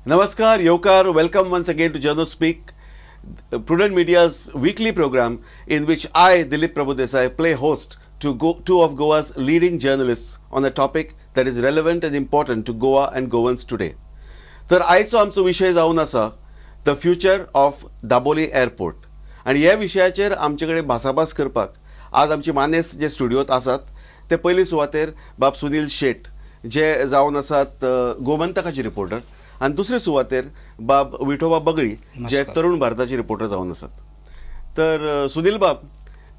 Namaskar, Yokar. Welcome once again to Journo Speak, Prudent Media's weekly program in which I, Dilip Prabhudesai, play host to two of Goa's leading journalists on a topic that is relevant and important to Goa and Goans today. तर आयचो आमचो विशय जावन आसा the future of Dabolim airport. आनी ह्या विशयाचेर आमचे कडेन भासाभास करपाक आज आमचे मानेस्त जे स्टुडियोत आसात ते पयले सुवातेर बाब सुनील शेट जे जावन आसात गोमंतकाचे रिपोर्टर, आनी दुसरे सुवातेर बाब विठोबा बगळी जे तरुण भारताचे रिपोर्टर जावन आसात. तर सुनील बाब,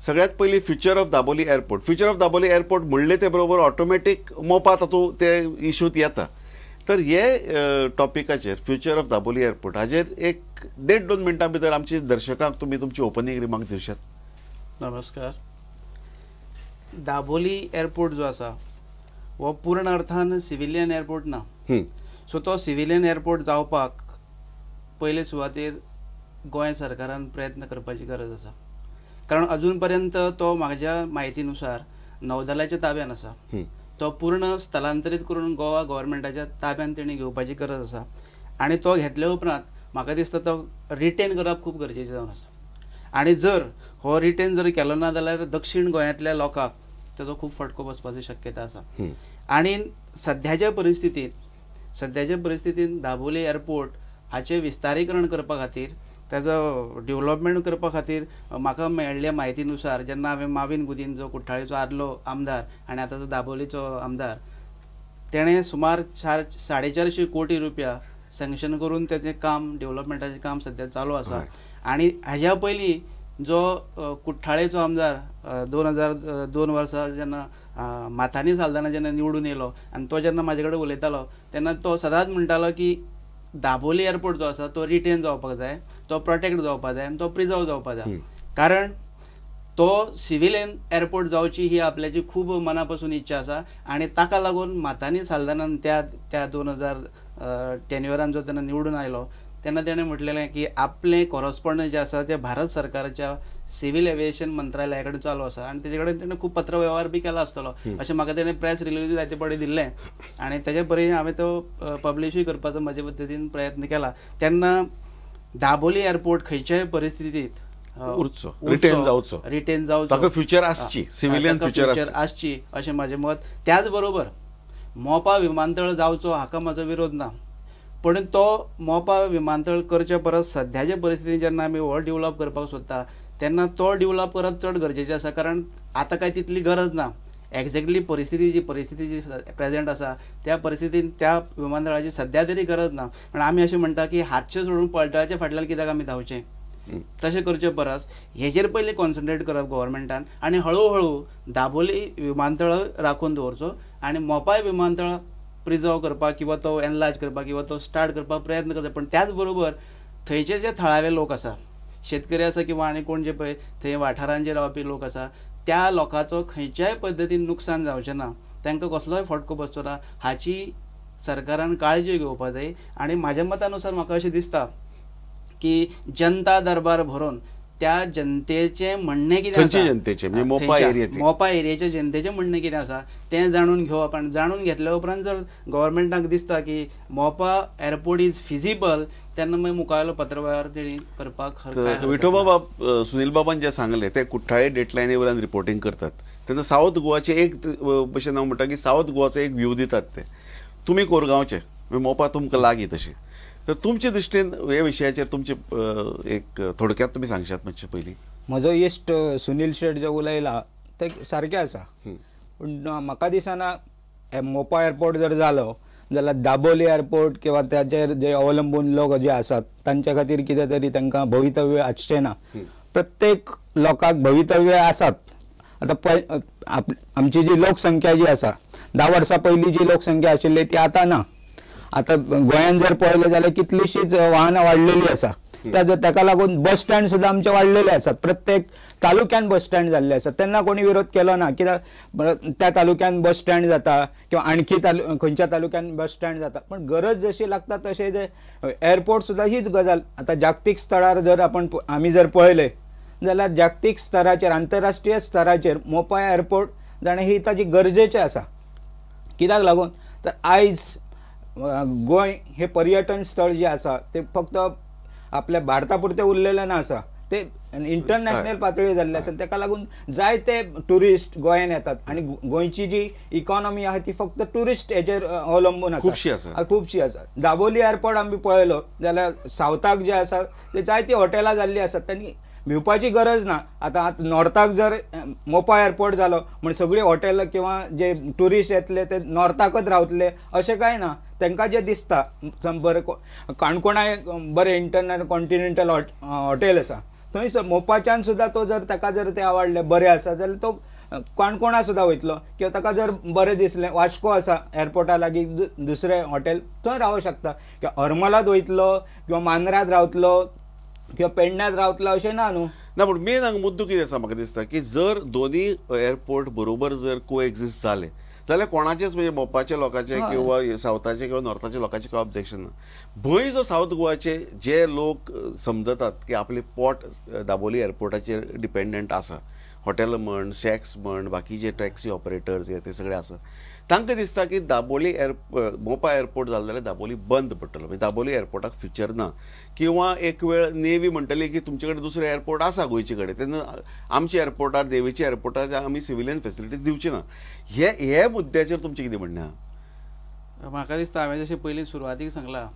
सगळ्यात पयलीं future of Dabolim airport, future of Dabolim airport म्हणलें ते बरोबर ऑटोमॅटीक मोपा तातूंत ते इशूत येता. तर हे टॉपिकाचेर फ्युचर ऑफ दाबोली एअरपोर्ट हाजेर एक देड दोन मिनटां भितर आमचे दर्शकांक तुमी तुमची ओपनिंग रिमार्क दिवशात. नमस्कार. दाबोली एअरपोर्ट जो आसा हो पूर्ण अर्थान सिविलियन एअरपोर्ट ना. सो तो सिविलियन एअरपोर्ट जावपाक पयले सुवातेर गोंय सरकारान प्रयत्न करपाची गरज आसा, कारण अजून पर्यंत तो म्हाज्या म्हायतीनुसार नौदलाच्या ताब्यान आसा. तो पूर्ण स्थलांतरीत करून गोवा गव्हर्मेंटाच्या ताब्यान तेणी घेवपाची गरज आसा आनी तो घेतल्या उपरांत म्हाका दिसता तो रिटेन करप खूब गरजेचें जावन आसा. आनी जर हो रिटेन जर केलो ना जाल्यार दक्षीण गोंयांतल्या लोकांक तेजो खूब फटको बसपाची शक्यता आसा. आनी सद्याच्या परिस्थितींत दाबोली एअरपोर्ट हाचें विस्तारीकरण करपा खातीर, ताजो डेवलपमेंट करपा खातीर म्हाका मेळिल्ल्या म्हायतीनुसार जेन्ना हांवें माविन गुदीन जो कुठ्ठाळीचो आदलो आमदार आनी आतां जो दाबोलीचो आमदार, तेणें सुमार 450 कोटी रुपया सँक्शन करून तेचें काम, डेवलपमेंटाचें काम सद्या चालू आसा. आनी हाज्या पयलीं जो कुठ्ठाळेचो आमदार 2002 वर्सा जेन्ना माथानी साल्दाना जेन्ना निवडून येयलो आनी तो जेन्ना म्हाजे कडेन उलयतालो तेन्ना तो सदांच म्हणटालो की दाबोली एअरपोर्ट जो आसा तो रिटेन जावपाक जाय, तो प्रोटेक्ट जावपाक जाय आनी तो प्रिजर्व जावपाक जाय, कारण तो सिविलियन एअरपोर्ट जावची ही आपल्याची खूब मना पासून इच्छा आसा. आनी ताका लागून माथानी साल्दानान त्या त्या 2000 टेन्युअरान जो तेन्ना निवडून आयलो तेन्ना तेणें म्हटलेलें की आपलें कॉरस्पोंडन्स जें आसा तें भारत सरकाराच्या सिव्हील एविएशन मंत्रालया कडेन चालू आसा आनी तेजे कडेन तेणें खूब पत्रवेव्हार बी केला आसतलो अशें म्हाका तेणें प्रेस रिलीज जायते फावटी दिल्लें आनी तेजे परी हांवें तो पब्लिशूय करपाचो म्हजे पद्दतीन प्रयत्न केला. तेन्ना दाबोली एअरपोर्ट खंयच्याय परिस्थितींत उरचो, रिटेन जावचो, रिटेन जावचो, ताका फ्युचर आसची, सिव्हिलियन फ्युचर आसची अशें म्हाजें मत. त्याच बरोबर मोपा विमानतळ जावचो हाका म्हाजो विरोध ना, पण तो मोपा विमानतळ करचे परस सद्याचे परिस्थितीन जेन्ना आमी हो डेवलप करपाक सोदता तेन्ना तो डेवलप करप चड गरजेचें आसा, कारण आतां कांय तितली गरज ना. एक्झॅक्टली परिस्थिती जी प्रेजेंट आसा त्या परिस्थितीन त्या विमानतळाची सद्या तरी गरज ना. पण आमी अशें म्हणटा की हातचें सोडून पलटळाच्या फाटल्यान कित्याक आमी धांवचें, तशें करचे परस हेजेर पयलीं कॉन्सन्ट्रेट करप गव्हर्मेंटान आनी हळू हळू दाबोली विमानतळ राखून दवरचो आनी मोपाय विमानतळ प्रिजर्व करपाक किंवा तो एनलार्ज करपाक किंवा तो स्टार्ट करपाक प्रयत्न करता. पण त्याच बरोबर थंयचे जे थळावे लोक आसा, शेतकरी आसा किंवा आनी कोण जे पळय थंय वाठारान जे रावपी लोक आसा त्या लोकांचो खंयच्याय पद्दतीन नुकसान जावचें ना, तांकां कसलोय फटको बसचो ना हाची सरकारान काळजी घेवपाक जाय. आनी म्हाज्या मतानुसार म्हाका अशें दिसता की जनता दरबार भरोवन त्या जनतेचें म्हणणें कितें आसा, जनतेचें मोपा मोपा एरियेच्या जनतेचें म्हणणें कितें आसा तें जाणून घेवप आनी जाणून घेतल्या उपरांत जर गव्हर्मेंटाक दिसता की मोपा एअरपोर्ट is feasible तेन्ना मागीर मुखावेलो पत्रवेव्हार तेणी करपाक. विठोबा बाब, सुनील बाबान जें सांगलें ते कुठ्ठाळे डेटलायनी वयल्यान रिपोर्टींग करतात तेन्ना सावथ गोवाचें एक भशेन हांव म्हणटा की सावथ गोवाचो एक व्यू दितात ते. तुमी कोरगांवचे, मोपा तुमकां लागीं तशें, तर तुमचे दृश्टीन हे विशयाचेर तुमचे एक थोडक्यात तुमी सांगशात मातशें पयलीं. म्हजो इश्ट सुनील शेट जो उलयला ते सारकें आसा, पूण म्हाका दिसना मोपा एअरपोर्ट जर जालो जाल्यार दाबोली एअरपोर्ट किंवा ताचेर जे अवलंबून लोक जे आसात तांच्या खातीर कितें तरी तांकां भवितव्य आसचें ना. प्रत्येक लोकांक भवितव्य आसात. आतां आमची जी लोकसंख्या जी आसा 10 वर्सां पयलीं जी लोकसंख्या आशिल्ली ती आतां ना. आतां गोंयांत जर पळयलें जाल्यार कितलीशींच वाहनां वाडलेलीं आसा, ताका लागून बस स्टँड सुद्दां आमचे वाडलेले आसात. प्रत्येक तालुक्यान बस स्टँड जाल्ले आसात, तेन्ना कोणी विरोध केलो ना कित्याक त्या तालुक्यान बस स्टँड जाता किंवा आणखी खंयच्या तालुक्यान बस स्टँड जाता. पण गरज जशी लागता तशें जे एअरपोर्ट सुद्दां हीच गजाल. आतां जागतीक स्तरार जर आमी जर पळयलें जाल्यार जागतीक स्तराचेर, आंतरराष्ट्रीय स्तराचेर मोपा एअरपोर्ट जाणें ही ताजी गरजेचें आसा. कित्याक लागून तर आयज गोंय हे पर्यटन स्थळ जे आसा ते फक्त आपल्या भारता पुरतें उरलेलें ना आसा, ते इंटरनॅशनल पातळी जाल्ले आसा. ताका लागून जायते ट्युरिस्ट गोंयान येतात आनी गोंयची जी इकॉनॉमी आहा ती फक्त ट्युरिस्ट हेजेर अवलंबून आसा, खुबशी आसा, खुबशी आसा. दाबोली एअरपोर्ट आमी पळयलो जाल्यार सावथाक जे आसा ते जायती हॉटेलां जाल्लीं आसात, तांणी भिवपाची गरज ना. आतां नॉर्थाक जर मोपा एअरपोर्ट जालो म्हण सगळीं हॉटेल किंवा जे ट्युरिस्ट येतले ते नॉर्थाकच रावतले अशें कांय ना. तांकां जें दिसता बरें काणकोणा एक बरें इंटरनॅशनल कॉन्टिनेंटल हॉटेल आसा, थंय मोपाच्यान सुद्दां तो जर ताका जर ते आवडले बरें आसा जाल्यार तो काणकोणा सुद्दां वयतलो, किंवा ताका जर बरें दिसलें वास्को आसा एअरपोर्टा लागीं दुसरें हॉटेल थंय रावंक शकता, किंवा हरमलात वयतलो किंवा मांद्रात रावतलो किंवा पेडण्यात रावतलो अशें ना न्हू. ना, पूण मेन हांगा मुद्दो कितें आसा म्हाका दिसता की जर दोनी एअरपोर्ट बरोबर जर को एक्झिस्ट जाले जाल्यार कोणाचेच म्हणजे मोपाच्या लोकांचे किंवा सावथाचे किंवा नॉर्थाच्या लोकांचे काय ऑब्जेक्शन ना. भंय जो सावथ गोवाचे जे लोक समजतात की आपले पोट दाबोली एअरपोर्टाचेर डिपेंडंट आसा, हॉटेल म्हण, शॅक्स म्हण, बाकीचे टॅक्सी ऑपरेटर्स हे ते सगळे आसा, तांकां दिसता की दाबोली मोपा एअरपोर्ट जालो जाल्यार दाबोली बंद पडटलो, म्हणजे दाबोली एअरपोर्टाक फ्युचर ना, किंवा एक वेळ नेवी म्हणटली की तुमचे कडेन दुसरो एअरपोर्ट आसा गोंयचे कडेन, तेन्ना आमच्या एअरपोर्टार नेवीच्या एअरपोर्टार आमी सिविलियन फेसिलिटीज दिवची ना. हे हे मुद्द्याचेर तुमचें कितें म्हणणें आहा? म्हाका दिसता हांवें जशें पयलीं सुरवातीक सांगलां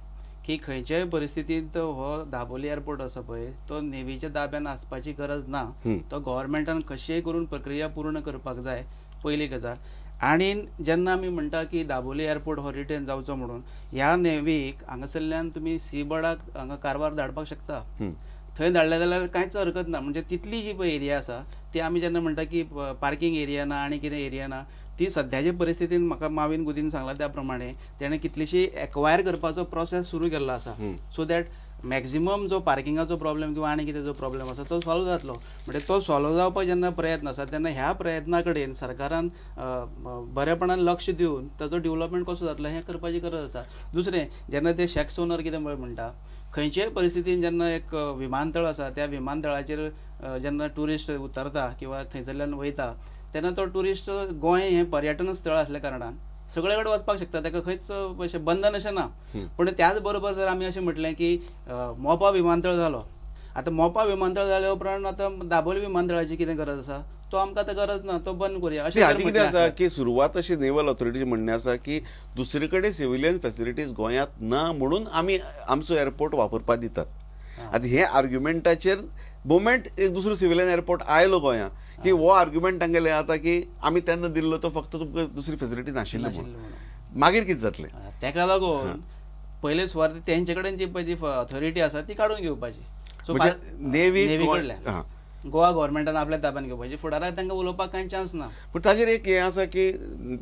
की खंयच्याय परिस्थितींत हो दाबोली एअरपोर्ट आसा पळय तो नेवीच्या दाब्यान आसपाची गरज ना, तो गव्हर्मेंटान कशेंय करून प्रक्रिया पूर्ण करपाक जाय पयली गजाल. आनी जेन्ना आमी म्हणटा की दाबोली एअरपोर्ट हो रिटेन जावचो म्हणून, ह्या नेवीक हांगासरल्यान तुमी सीबर्डाक हांगा कारवार धाडपाक शकता, थंय धाडले जाल्यार कांयच हरकत ना. म्हणजे तितली जी पळय एरिया आसा ती आमी जेन्ना म्हणटा की पार्कींग एरिया ना आनी कितें एरिया ना, ती सद्याचे परिस्थितीन म्हाका माविन गुदीन सांगला त्या प्रमाणे तेणें कितलीशी एक्वायर करपाचो प्रोसेस सुरू केल्लो आसा, सो that maximum जो पार्किंगाचो प्रॉब्लेम किंवा आनी कितें जो प्रॉब्लेम आसा तो सॉल्व जातलो. म्हणजे तो सॉल्व जावपाक जेन्ना प्रयत्न आसा तेन्ना ह्या प्रयत्ना कडेन सरकारान बरेपणान लक्ष दिवन ताचो डेवलपमेंट कसो जातलो हें करपाची गरज आसा. दुसरें, जेन्ना ते शॅक्स ओनर कितें म्हणटा, खंयच्याय परिस्थितीन जेन्ना एक विमानतळ आसा त्या विमानतळाचेर जेन्ना ट्युरिस्ट उतरता किंवा थंयसरल्यान वयता तेन्ना तो ट्युरिस्ट गोंय हें पर्यटन स्थळ आसल्या कारणान सगळे कडेन वचपाक शकता, ताका खंयच अशें बंधन अशें ना. पूण त्याच बरोबर जर आमी अशें म्हटलें की मोपा विमानतळ जालो, आतां मोपा विमानतळ जाल्या उपरांत आतां दाबोली विमानतळाची कितें गरज आसा, तो आमकां आतां गरज ना, तो बंद करुया अशें. हाची कितें आसा की सुरवात अशी नेवल ऑथॉरिटीची म्हणणें आसा की दुसरे कडेन सिविलियन फेसिलिटीज गोंयांत ना म्हणून आमी आमचो एअरपोर्ट वापरपाक दितात. आतां हे आर्ग्युमेंटाचेर मोमेंट एक दुसरो सिविलियन एअरपोर्ट आयलो गोंयांत की हो आर्ग्युमेंट तांगेले जाता की आमी तेन्ना दिल्लो तो फक्त तुमकां दुसरी फेसिलिटी नाशिल्ली म्हणून, मागीर कितें जातलें? ताका लागून पयले सुवात तेंचे कडेन जी पळय जी ऑथॉरिटी आसा ती काडून घेवपाची, सो नेवी कडल्यान गोवा गव्हर्मेंटान आपल्या ताब्यान घेवपाची, फुडाराक तांकां उलोवपाक कांय चान्स ना. पूण ताजेर एक हें आसा की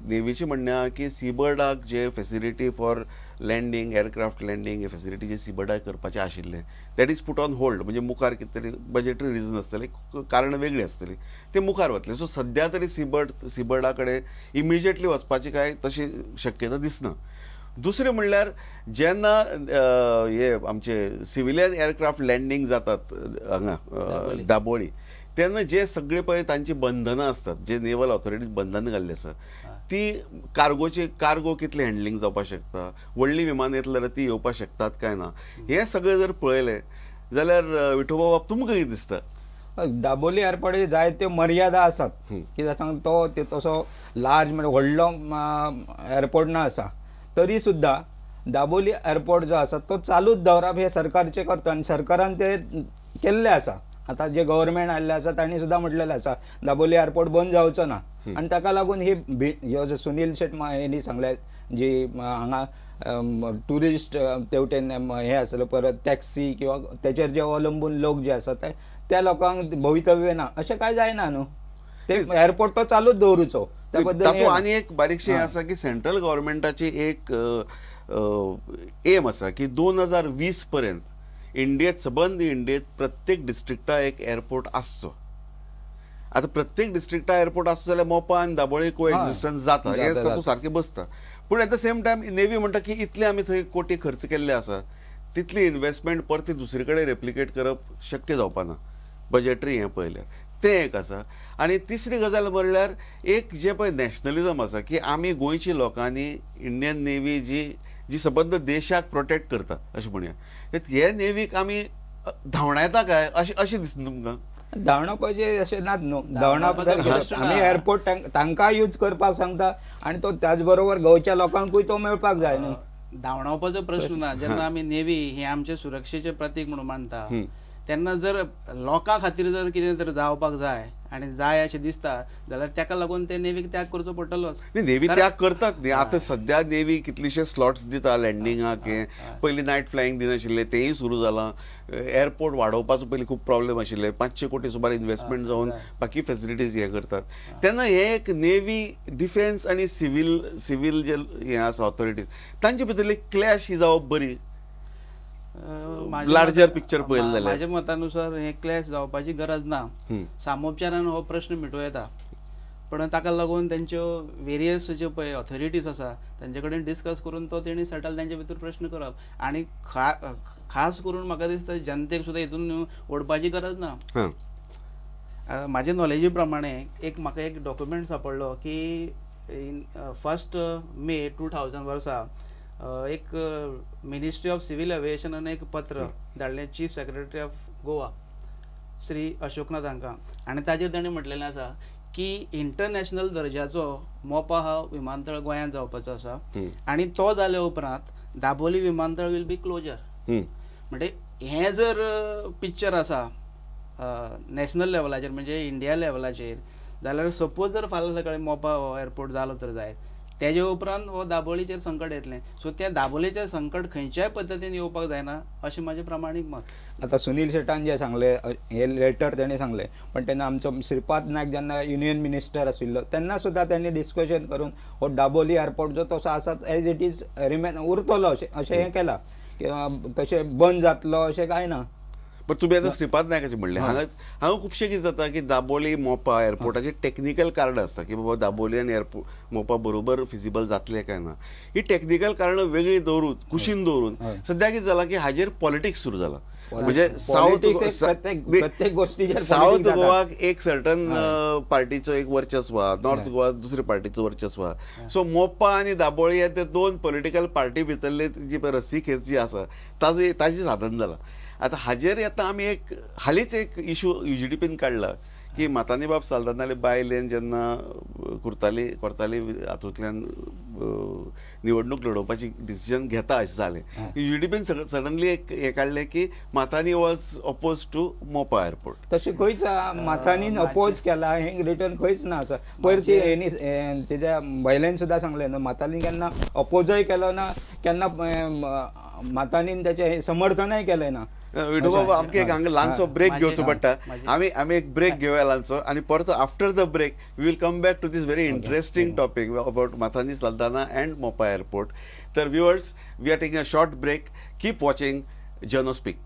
नेवीचें म्हणणें आहा की सीबर्डाक जे facility for landing, aircraft landing हे फेसिलिटी जे सीबर्डाक करपाचें आशिल्लें that is put on hold, म्हणजे मुखार कितें तरी बजेटरी रिजन आसतलें, कारण वेगळी आसतली, ते मुखार वतले. सो सद्या तरी सीबर्डा कडेन इमिजिएटली वचपाची कांय तशी शक्यता दिसना. दुसरें म्हणल्यार जेन्ना हे आमचे सिविलियन एअरक्राफ्ट लँडींग जातात हांगा दाबोळी तेन्ना जे सगळे पळय तांची बंधनां आसतात, जे नेवल ऑथॉरिटीन बंधनां घाल्लीं आसा ती कार्गोचे, कार्गो कितले हँडलिंग जावपाक शकता, व्हडलीं विमानां येतली जाल्यार ती येवपाक शकतात काय ना, हें सगळें जर पळयलें जाल्यार विठोबा बाब तुमकां कितें दिसता? दाबोली एअरपोर्टाची जायत्यो मर्यादा आसात, कित्याक सांग तो तसो लार्ज म्हणजे व्हडलो एअरपोर्ट ना आसा, तरी सुद्दां दाबोली एअरपोर्ट जो आसा तो चालूच दवरप हें सरकारचें कर्तव्य आनी सरकारान ते केल्लें आसा. आतां जे गव्हर्मेंट आयिल्लें आसा तांणी सुद्दां म्हटलेलें आसा दाबोली एअरपोर्ट बंद जावचो ना, आनी ताका लागून ही ह्यो जो सुनील शेट हेणी सांगलें जी हांगा ट्युरिस्ट तेवटेन हें आसलें परत टॅक्सी किंवा तेचेर जे अवलंबून लोक जे आसा ते त्या लोकांक भवितव्य ना, अशें कांय जायना न्हू, ते एअरपोर्ट तो चालूच दवरुचो. तातूंत आनी एक बारीकशें आसा की सेंट्रल गव्हर्मेंटाची एक एम आसा की 2020 पर्यंत इंडियेत, सबंद इंडियेत प्रत्येक डिस्ट्रिक्टा एक एअरपोर्ट आसचो. आतां प्रत्येक डिस्ट्रिक्टा एअरपोर्ट आसचो जाल्यार मोपा आनी दाबोळी को एक्झिस्टन्स जाता, हें तातूंत सारकें बसता. पूण eight the same time navy म्हणटा की इतले आमी थंय कोटी खर्च केल्ले आसा तितली इन्वेस्टमेंट परती दुसरे कडेन रेप्लिकेट करप शक्य जावपा ना, बजेटरी हें पळयल्यार तें एक आसा. आनी तिसरी गजाल म्हणल्यार एक जें पळय नॅशनलिजम आसा की आमी गोंयची लोकांनी इंडियन नेवी जी जी सबंद देशाक प्रोटेक्ट करता अशें म्हणया. हे नेवीक आमी धांवडायता काय अशें अशें दिसता तुमकां? धांवडावपाचें अशें नात न्हू, धांवडावपाचो आमी एअरपोर्ट तांकां यूज करपाक सांगता आनी तो त्याच बरोबर गोंयच्या लोकांकूय तो मेळपाक जाय न्हू. धांवडावपाचो प्रश्न ना. जेन्ना आमी नेवी हे आमचे सुरक्षेचे प्रतीक म्हणून मानता तेन्ना जर लोकां खातीर जर कितें तर जावपाक जाय आनी जाय अशें दिसता जाल्यार ताका लागून ते नेवीक त्याग करचो पडटलोच. न्ही, नेवी त्याग करतात न्ही. आतां सद्या नेवी कितलेशे स्लॉट्स दिता लँडिंगाक, हें पयलीं नायट फ्लायींग दिनाशिल्लें तेंय सुरू जालां. एअरपोर्ट वाडोवपाचो पयलीं खूब प्रॉब्लेम आशिल्ले, 500 कोटी सुमार इन्वेस्टमेंट जावन बाकी फेसिलिटीज हें करतात. तेन्ना हे एक नेवी डिफेन्स आनी सिवील सिवील जे हें आसा ऑथॉरिटीज तांचे भितरली क्लॅश ही जावप बरी लार्जर पिक्चर पळयलें जाल्यार म्हाज्या मतानुसार हे क्लॅश जावपाची गरज ना. सामोपचारान हो प्रश्न मिटोवं येता, पण ताका लागून तेंच्यो वेरियस ज्यो पळय ऑथॉरिटीज आसा तांचे कडेन डिस्कस करून तो तेणी सेटल तेंचे भितर प्रश्न करप. आनी खास करून म्हाका दिसता जनतेक सुद्दां हितून ओडपाची गरज ना. म्हाजे नॉलेजी प्रमाणे एक म्हाका एक डॉक्युमेंट सापडलो की इन 1 मे 2000 वर्सा एक मिनिस्ट्री ऑफ सिव्हिल एव्हिएशनान एक पत्र धाडलें chief secretary of Goa Shri Ashok Nath हांकां, आनी ताजेर ताणें म्हटलेलें आसा की इंटरनॅशनल दर्जाचो मोपा हा विमानतळ गोंयांत जावपाचो आसा आनी तो जाल्या उपरांत दाबोली विमानतळ will be closure. म्हणजे हें जर पिक्चर आसा नॅशनल लेवलाचेर म्हणजे इंडिया लेवलाचेर जाल्यार सपोज जर फाल्यां सकाळीं मोपा हो एअरपोर्ट जालो तर जायत तेजे उपरांत हो दाबोळीचेर संकट येतलें. सो त्या दाबोळीचें संकट खंयच्याय पद्दतीन येवपाक जायना अशें म्हाजें प्रामाणीक मत. आतां सुनील शेटान जें सांगलें हे लेटर तेणें सांगलें, पण तेन्ना आमचो श्रीपाद नायक जेन्ना युनियन मिनिस्टर आशिल्लो तेन्ना सुद्दां तेणी डिस्कशन करून हो दाबोली एअरपोर्ट जो तसो आसा एज it is remain उरतलो अशें अशें हें केलां, तशें बंद जातलो अशें कांय ना. बट तुमी आतां श्रीपाद नायकाचें म्हणलें, हांगा हांगा खुबशें कितें जाता की दाबोली मोपा एअरपोर्टाचें टॅक्निकल कारण आसता की बाबा दाबोली आनी एअरपोर्ट मोपा बरोबर फिजिबल जातलें काय ना. ही टॅक्निकल कारणां वेगळी दवरून कुशीन दवरून सद्या कितें जालां की हाजेर पॉलिटिक्स सुरू जाला. म्हणजे सावथ सावथ गोवाक एक सर्टन पार्टीचो एक वर्चस्व, नॉर्थ गोवा दुसरे पार्टीचो वर्चस्व. सो मोपा आनी दाबोळी हे ते दोन पॉलिटिकल पार्टी भितरले जी रस्सी खेच जी आसा ताजे ताजें साधन जालां. आतां हाजेर आतां आमी एक हालींच एक इशू UGDPन काडला की मातानी बाब साल्दानाले बायलेन जेन्ना कुर्ताली कोर्ताली हातूंतल्यान निवडणूक लडोवपाची डिसिजन घेता अशें जालें, UGDPन सडनली एक हें काडलें की Matanhy was oppose to Mopa airport. तशें खंयच मातानीन अपोज केला हें रिटर्न खंयच ना. आसा पयर ती हेणी तेज्या बायलेन सुद्दां सांगलें न्हू मातानी केन्ना अपोजय केलो ना, केन्ना मातानीन तेचें समर्थनय केलें ना. विठू बाबा आमकां एक हांगा ल्हानसो ब्रेक घेवचो पडटा, आमी आमी एक ब्रेक घेवया ल्हानसो आनी परतो after the break we will come back to this very interesting topic about Matanhy Saldanha and Mopa airport. तर viewers, we are taking a short break. Keep watching Journo Speak.